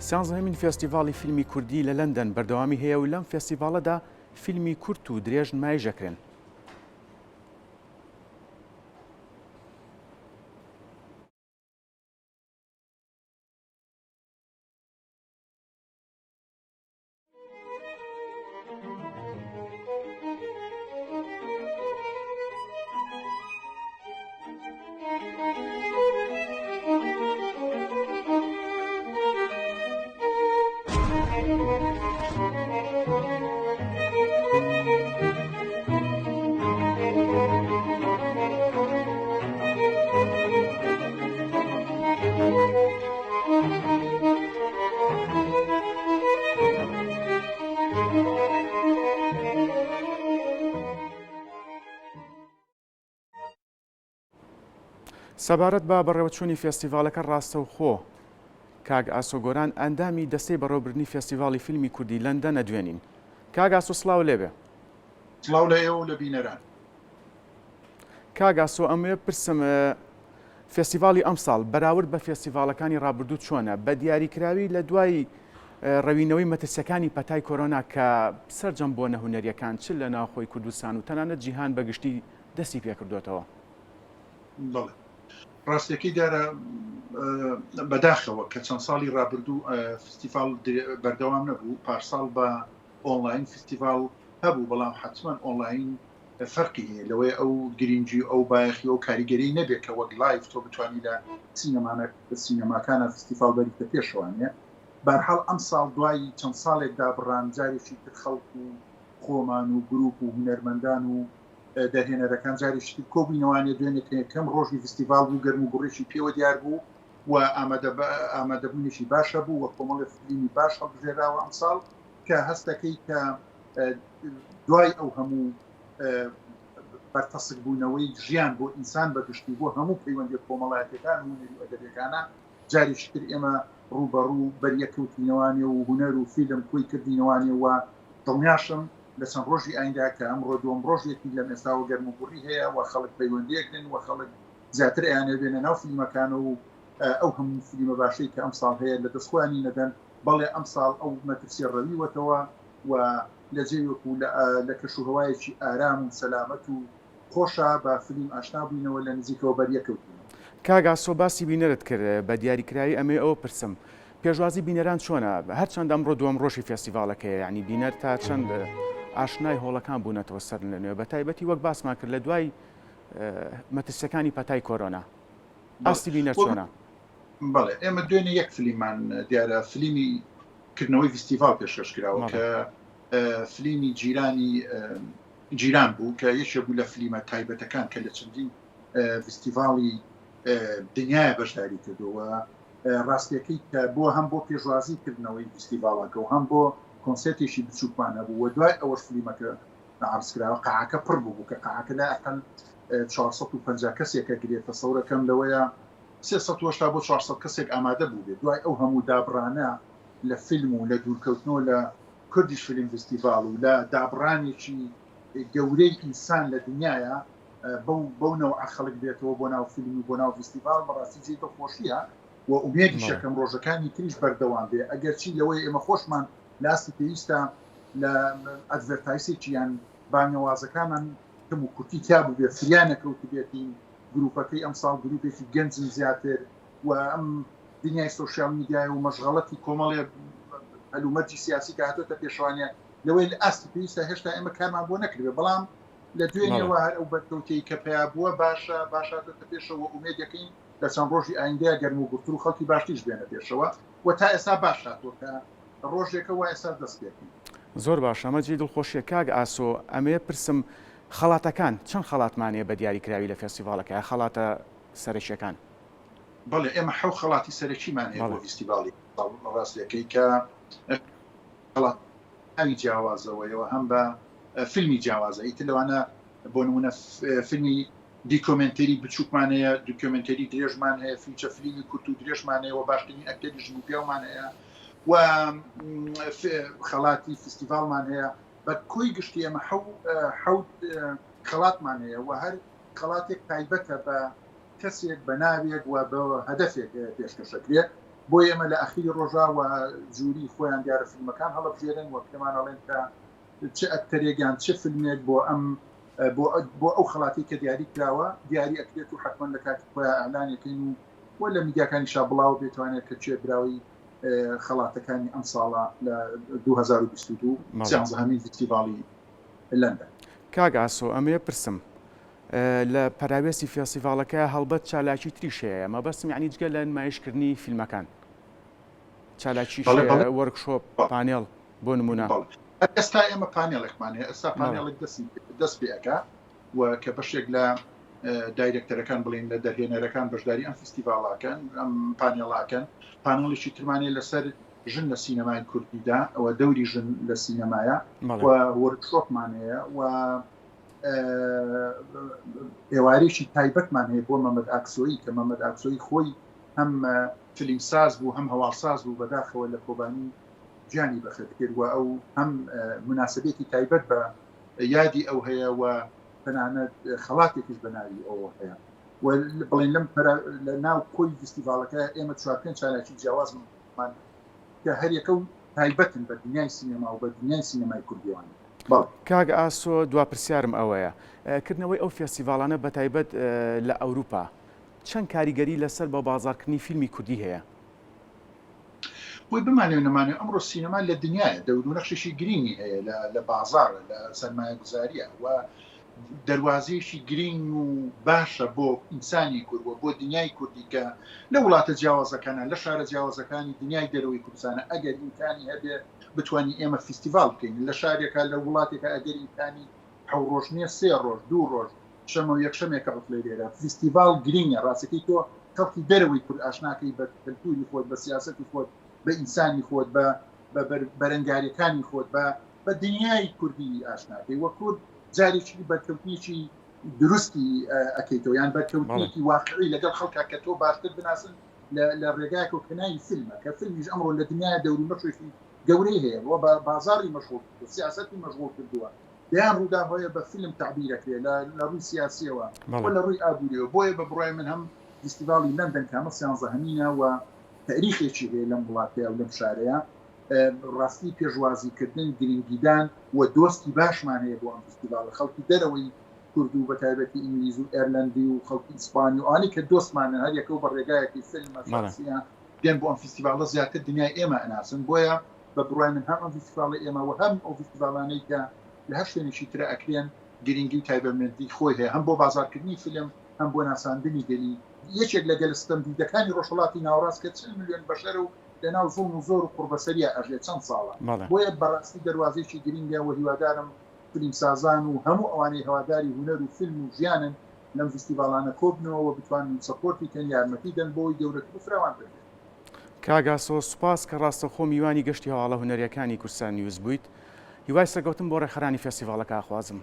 سیانزەهەمین فێستیڤاڵی فیلمی کوردی لە لەندەن بەردەوامی هەیە و لەم فێستیڤاڵەدا فیلمی کورت و درێژ نمایش دەکرێن. سەبارەت بە بەڕێوەچوونی فێستیڤاڵەکە ڕاستەوخۆ کاک ئاسۆ گۆران ئەندامی دەستەی بەڕێوەبردنی فێستیڤاڵی فیلمی کوردی لەندەن ئەدوێنین. کاک ئاسۆ سڵاو لێبێ. سڵاو لە ئێوە و لە بینەران. کاک ئاسۆ ئەمەوێ بپرسم فێستیڤاڵی ئەمساڵ بەراورد بە فێستیڤاڵەکانی ڕابردوو چۆنە؟ بە دیاریکراوی لە دوای ڕەوینەوەی مەترسیەکانی پەتای کۆرۆنا کە سەرجەم بۆنە هونەریەکان چ لە ناوخۆی کوردستان و تەنانەت جیهان بە گشتی دەستی پێکردوێتەوە. بەڵێ ڕاستیەکەی دیارە بەداخەوە کە چەند ساڵی ڕابردوو فستیڤاڵ بەردەوام نەبوو پارساڵ بە ئۆنلاین فستیڤاڵ هەبوو بەڵام حتمما ئۆنلاین فەرقی هەیە لەوەی ئەو گرنگی و ئەو بایەخی ئەو کاریگەری نەبێت کە وەک live تۆ بتوانانی لە سینەمانە سینەماکانە فستیڤاڵ بەریتە پێشەوانە بارحاڵ ئەم ساڵ دوای چەند ساڵێک دابڕان جارێکی تر خەڵک و خۆمان و گروپ و هونەرمەندان و دەرهێنەرەکان جارێکی تر کۆبووینەوانێ دوێنێ کە یەکەم ڕۆژی فستیڤاڵ بوو گەرم و گوڕێکی پێوە دیار بوو و ئامادەبوونێکی باشە بوو و کۆمەڵی فلیمی باش هەڵبژێراوە ئەمساڵ کە هەستەکەی کە دوای ئەو هەموو بەرتەسک بوونەوەی ژیان بۆ ئینسان بەگشتی بۆ هەموو پەیوەندی کۆمەڵایەتەکان و هونەری و ئەدەبیەکانە جارێکی تر ئێمە ڕووبەڕوو بەریەکەوتینەوانێ و هونەر و فیلم کۆی کردینەوانێ و دڵنیاشم لە چەند ڕۆژی ئایندە کە ئەمڕۆ دووەم ڕۆژێتی لەم ئێستاوە گەرم و گوڕی هەیە و خەڵک پەیوەندیەکرن و خەڵک زیاتر ئەیانەوێ بێنە ناو فیلمەکان و ئەو هەموو فیلمە باشەی کە ئەمساڵ هەیە لە دەست خۆیانی نەدەن بەڵێ ئەمساڵ ئەو مەترسیە ڕەویوەتەوە و لە جێیەک و لە کەش و هەوایەکی ئارام و سەلامەت و خۆشە بە فلیم ئاشنا بووینەوە لە نزیکەوە بەریەکەوتینەوە. کاک ئاسۆ باسی بینەرت کرد بە دیاریکراوی ئەمەوێ ئەوە پرسم پێشوازی بینەران چۆنە هەرچەند ئەمڕۆ دووەم ڕۆژی فێستیڤاڵەکەیە یانی بینەر تا چەند ئاشنای هۆڵەکان بوونەتەوە سەر لە نوێ بە تایبەتی وەک باسمان کرد لە دوای مەترسیەکانی پەتای کۆرۆنا ئاستی بینەر چۆنە؟ بەڵێ ئێمە دوێنێ یەک فلیمان دیارە فلیمی کردنەوەی فستیڤاڵ پێشکەش کراوە کە فلیمی جیرانی جیران بوو کە یەکێ بوو لە فلیمە تایبەتەکان کە لە چەندین فستیڤاڵی دنیاە بەشداری کردووە ڕاستیەکەی کە بۆ هەم بۆ پێشوازی کردنەوەی فستیڤاڵەکە و هەم بۆ کۆنسێرتێکی بچووکمان هەبوو و دوای ئەوەش فلیمەکە عرض کراوە قاعەکە پڕ بوو کە قاعەکە لا ئەقل 450 کەسێکە گرێت تەسەورەکەم لەوەیە 380 بۆ 400 کەسێک ئامادە بوو بێت دوای ئەو هەموو دابڕانە لە فیلم و لە دوورکەوتنەوە لە Kurdish Film Festival و لە دابڕانێکی گەورەی ئینسان لە دنیایا بەو بەو نەوعە خەڵک بێتەوە بۆ ناو فیلم و بۆ ناو فیستیڤاڵ بەڕاستی جێی دڵخۆشیە و ئومێدیشەکەم ڕۆژەکانی تریش بەردەوام بێ ئەگەرچی لەوەی ئێمە خۆشمان لە ئاستی پێویستە لە advertise ێکی یان بانگەوازەکانمان کەم و کورتی تیا بووبێ فریا نەکەوتبێتین گروپەکەی ئەمساڵ گروپێکی گەنجن زیاتر و ئەم دنیای سۆشیال میدیای و مەشغەڵەتی کۆمەڵێ هەلومەرجی سیاسی کە هاتۆتە پێشوانە لەوەی لە ئاستی پێویستە هێشتا ئێمە کارمان بۆ نەکردێ بەڵام لە دوێنێوە هەر ئەو بەرکەوتەی کە پیا بووە باشە باش هاتۆتە پێشەوە ئومێد دەکەین لە چەند ڕۆژی ئایندەیە گەرم و گوڕتر و خەڵکی باشتریش بێنە پێشەوە و تا ئێستا باش هاتووە کە ڕۆژێکە وا ئێستا دەست پێکەین. زۆر باشە ئەمە جێی دڵخۆشیە کاک ئاسۆ ئەمەوێ پرسم خەڵاتەکان چەند خەڵاتمان هەیە بە دیاریکراوی لە فێستیڤاڵەکە خەڵاتە سەرەکیەکان؟ بەڵێ ئێمە حەو خەڵاتی سەرەکیمان هەیە بۆ فیستیڤاڵی ڕاستیەکەی کە خەڵات ناوی جیاوازەوەیەوە هەم بە فیلمی جیاوازە ئیتر لەوانە بۆ نمونە فیلمی دیکۆمنتەری بچووکمان هەیە دوکیۆمنتەری درێژمان هەیە feature فیلمی کورت و درێژمان هەیە و باشترین ئەکتەری ژن و پیاومان هەیە و خەڵاتی فستیڤالمان هەیە بە کۆی گشتی ئێمە حەوت خەڵاتمان هەیە و هەر خەڵاتێک تایبەتە بە کەسێک بە ناوێک و بە هەدەفێک پێشکەشەکرێت. بۆیە ئێمە لە ئەخیری ڕۆژا وە جوری خۆیان دیارە فیلمەکان هەڵەبژێرن و پێمان ئەڵێن کە چ ئەکتەرێک یان چ فیلمێک بۆ ئەم بۆ بۆ ئەو خەڵاتی کە دیاری کراوە دیاری ئەکرێت و حتمما لە کاتی خۆیان ئەعلانەکەین و و لە میدیاکانیشا بڵاو بێتوانێت کە کێ براوەی خەڵاتەکانی ئەم ساڵە لە 2022 سیانزەهەمین فیستیڤاڵی لەندەن. کاک ئاسۆ ئەمەوێ پرسم لە پەراوێزی فێستیڤاڵەکە هەڵبەت چالاکی تریش هەیە مەبەستم یعنی جگە لە نمایشکردنی فیلمەکان چالاکی وەرکشۆپ پانێڵ بۆ نمونە. ئێستا ئێمە پانێڵێکمان هەیە ئێستا پانێڵێک دەست پێ ئەکا و کە بەشێک لە دایرێکتەرەکان بڵین لە دەرهێنەرەکان بەشداری ئەم فیستیڤاڵاکەن ئەم پانێڵاکەن پانێڵێکی ترمانەیە لەسەر ژن لە سینەمای کوردیدا ئەوە دەوری ژن لە سینەمایە و وەرکشۆپمان هەیە و ئێوارێکی تایبەتمان هەیە بۆ مەمەد ئاکسۆیی کە مەمەد ئاکسۆیی خۆی هەم فلیمساز بوو هەم هەواڵساز بوو بەداخەوە لە کۆبانی گیانی بەخت کرد و ئەو هەم مناسبێکی تایبەت بە یادی ئەو هەیە و تەنانەت خەڵاتێکیش بە ناوی ئەوە هەیە و بڵێن لەم لە ناو کۆی فیستیڤاڵەکە ئێمە چوار پێنج چالاکی جیاوازمان کە هەریەکە و تایبەتن بە دنیای سینەما و بە دنیای سینەمای کوردیوان. بەڵێ. کاک ئاسۆ دوا پرسیارم ئەوەیە کردنەوەی ئەو فێستیڤاڵانە بەتایبەت لە ئەوروپا چەند کاریگەری لەسەر بە بازاڕکردنی فیلمی کوردی هەیە؟ بۆی بمانەوێ نەمانەوێ ئەمڕۆ سینەما لە دنیایە دەور و نەخشێکی گرینگی هەیە لە لە بازاڕە لە سەرمایەگوزارییە و دەروازەیەکی گرینگ و باشە بۆ ئینسانی کورد و بۆ دنیای کوردی کە لە وڵاتە جیاوازەکانە لە شارە جیاوازەکانی دنیای دەرەوەی کوردستانە ئەگەر ئیمکانی هەبێ بتوانین ئێمە فیستیڤاڵ بکەین لە شارێکا لە وڵاتێکا ئەگەر ئیمکانی حەو ڕۆژ نییە سێ ڕۆژ دوو ڕۆژ شەمە و یەکشەمێکە عوتڵەی لێرە فیستیڤاڵ گرینگە ڕاستەکەی تۆ خەڵکی دەرەوەی کورد ئاشناکەی بە کەلتوری خۆت بە سیاسەتی خۆت بە ئینسانی خۆت بە بە بەرەنگاریەکانی خۆت بە بە دنیای کوردی ئاشناکەی وە کورد جارێکی بەرکەوتنێکی دروستی ئەکەیتەوە یان بەرکەوتنێکی واقعی لەگەڵ خەڵکا کە تۆ باشتر بناسن لە ڕێگایەکەوە کە ناوی فیلمە کە فیلمیش ئەمڕۆ لە دنیایا دەور و نەخشێکی گەورەی هەیە و بە بازاڕی مەشغوڵ کردووە سیاسەتی مەشغوڵ کردووە دەیان ڕووداو هەیە بە فیلم تەعبیر ئەکرێ لە لە ڕووی سیاسیەوە و لە ڕووی ئابووریەوە بۆیە بە بڕوای من هەم فیستیڤاڵی لەندەن کە ئەمە سیانزەهەمینە و تاریخێکی هەیە لەم وڵاتەیە و لەم شارەیە ڕاستی پێشوازیکردن گرنگیدان و دۆستی باشمان هەیە بۆ ئەم فیستیڤاڵە خەڵکی دەرەوەی کورد و بەتایبەتی ئینگلیز و ئێرلەندی و خەڵکی ئیسپانی و ئەوانەی کە دۆستمانن هەر یەکە و بە ڕێگایەکی فیلمە شەخسیە دێن بۆ ئەم فیستیڤاڵە زیاتر دنیای ئێمە ئەناسن بۆیە بە بڕوای من هەم ئەم فیستیڤاڵی ئێمە و هەم ئەو فیستیڤاڵانەی کە لە هەر شوێنێکی ترە ئەکرێن گرنگی و تایبەتمەندی خۆی هەیە هەم بۆ بازاڕکردنی فیلم هەم بۆ ناساندنی گەلی یەکێک لە گەلە ستەمدیدەکانی ڕۆژهەڵاتی ناوەڕاست کە 40 ملیۆن بەشەرە و لەناو زوڵم و زۆر و قوڕبەسەریا ئەژێ چەند ساڵە بۆیە بەڕاستی دەروازەیەکی گرنگە و هیوادارم فلیمسازان و هەموو ئەوانەی هەواداری هونەر و فیلم و ژیانن لەم ڤیستیڤاڵانە کۆبنەوە و بتوانن support ی کەن یارمەتی دەن بۆی گەورەتر و فراوانتر بێت. کاک ئاسۆ سوپاس کە ڕاستەوخۆ میوانی گەشتی هەواڵە هونەریەکانی کوردستان نیوز بوویت. هیوای سەرکەوتن بۆ ڕێکخەرانی فێستیڤاڵەکە ئەخوازم.